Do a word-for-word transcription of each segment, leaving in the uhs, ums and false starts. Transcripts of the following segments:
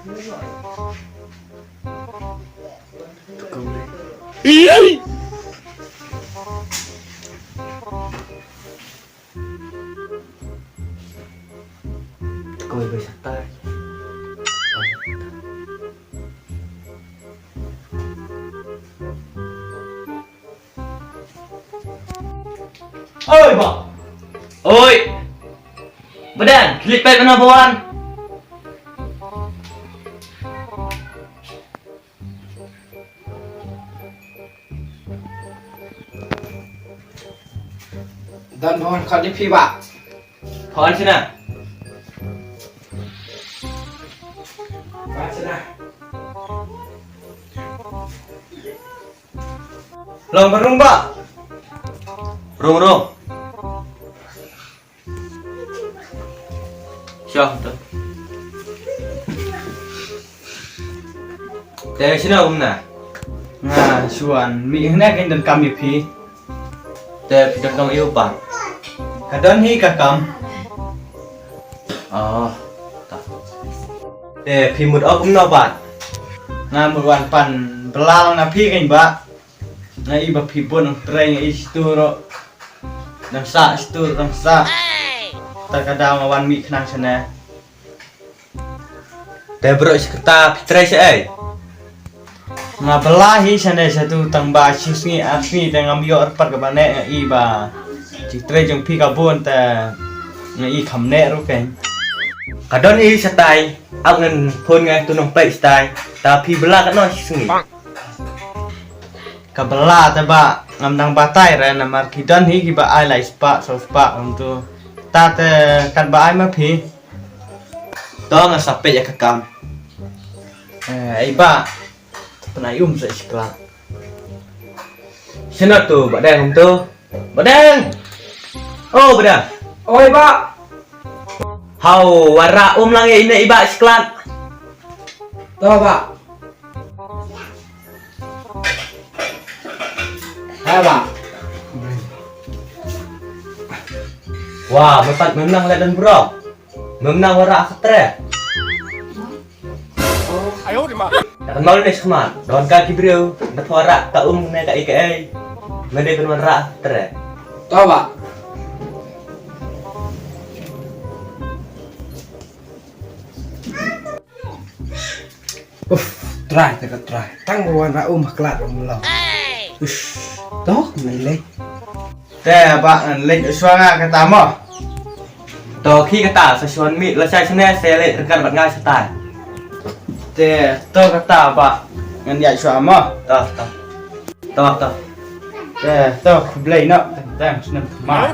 Oi, ba. Oi. Ba dang, khlieh peit mynno ba wan. Don ba wan khot ïa phi, ba. Phone sini. Phone sini. Long ba rung, ba. Rung, rung. Sha tu. Te shano kumne? Nga shu wan mih hangne, kein donkam ïa phi. Te phi donkam ïa u pat? Ka don hi ka kam. Oh, ta. Te phi mut ong kumno pat? Nga mut wan pan bylla na phi kein, ba. Nga i ba phi bun nongtrei, nga i shatu ruh. Dang sah shatu, dang sah. Te ka daw nga wan mih khnang shane. Te baroh shi katta phi trei shaei? Nga bylla hi shane shatu, tang ba shi sngi ar sngi te ngam ïoh ruh pat kaba neh, nga i ba jingtrei jong phi ka bun te nga i kham neh ruh kein. Ka don hi shatai, ap ngan phone nga tu nongpeit shatai. Ta phi bylla katno shi sngi? Ka bylla te ba ngam dang batai re, namar ki don hi kiba ai lai spah, saw spah kumtu. Ta te kat ba ai ma phi. To nga sa peit ïa ka kam. Eh, ai ba. Pynai um sa shi kla. Shano tu ba dang kumtu? Ba dang. Oh, ba dang. Oi, ba. Hau, wanrah um lang ïa ine i ba shi kla. To, ba. Hai, ba. Wah, mynta mynta leh don bro. Mynta wanrah katre. Ayo di ma. Dah kenal ni semua. Don ka ki briew. Dah wanrah ka um ne ka i ka ei. Ngade ben wanrah katre. To, ba. Uf, trai te ka trai. Tang ba wanrah um ha klat um lo. Ush, to ngan leit. Te ba ngan leit shuwa nga kata mo. To khie kata, sa shuwa mih lashai shane, sa leit ryngkat bad nga shatai. Te to kata ba ngan ïaid shuwa mo. To, to. To, to. Te to, khublei noh. Tang snem ma.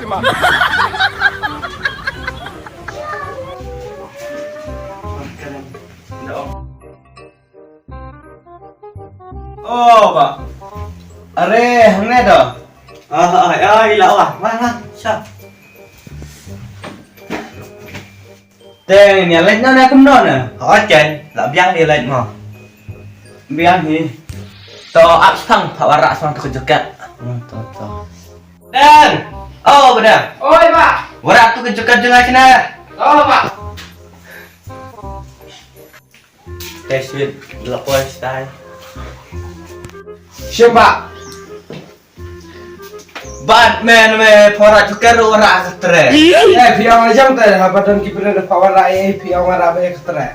Oh, ba. Are, hangne to. Ah, ah, ah, i la wah. Wah, wah. Sha. Te, ïa leit noh ne kumno ne? Oh, chen. La biang ïa leit mo. Biang hi. To, ap sphang, phah wanrah sphang tu ka jaket. Oh, to, to. Dan. Oh, ba dang. Oi, ba. Wanrah tu ka jaket jong nga shane. Oh, ba. Te sweet, la poi shatai. Shim, ba. Bad men me phah wanrah jaket ruh wanrah katre. Eh, phi ong la jong te, haba don ki briew da phah wanrah, eh, phi ong wanrah ba katre.